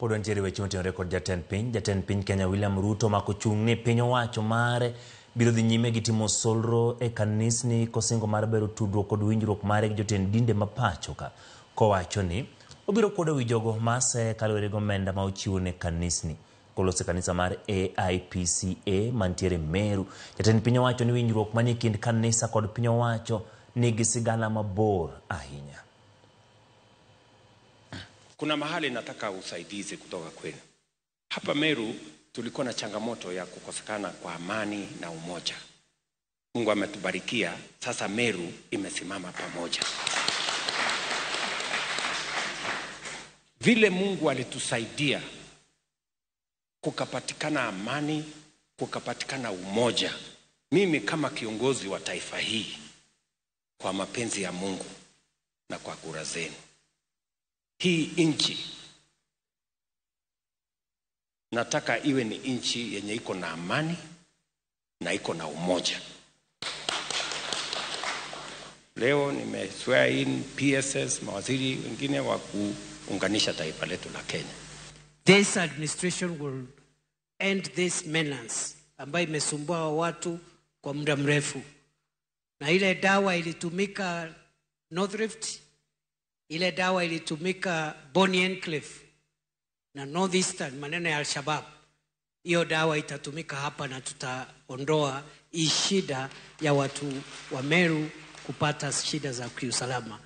Pod wantiere weche motenore kod jatend piny. Jatend piny Kenya William Ruto omako chung' ni piny owacho mare biro dhi nyime gi timo solro e kanisni kosingo mar bero tudruok kod winjruok mare gi jotend dinde ma pacho ka. Kowacho ni obiro kuodo wi jogo mase kaluwore gi omenda ma ochiwo ne kanisni. Koloso e kanisa mar AIPCA mantiere Meru. Jatend piny owacho ni winjruok manie kind kanisa kod piny owacho nigi sigana mabor ahinya. Kuna mahali nataka usaidizi kutoka kwenu. Hapa Meru tulikuwa na changamoto ya kukosekana kwa amani na umoja. Mungu ametubarikia, sasa Meru imesimama pamoja. Vile Mungu alitusaidia kukapatikana amani, kukapatikana umoja. Mimi kama kiongozi wa taifa hii, kwa mapenzi ya Mungu na kwa kura zenu, hii nchi nataka iwe ni nchi yenye iko na amani na iko na umoja. Leo nime swear in PSS, mawaziri wengine wa kuunganisha taifa letu la Kenya. This administration will end this menace ambayo imesumbua watu kwa muda mrefu. Na ile dawa ilitumika North Rift, ile dawa ilitumika Boni Enclave na Northeastern, maneno ya Al-Shabaab. Hiyo dawa itatumika hapa na tutaondoa hii shida ya watu wa Meru kupata shida za kiusalama.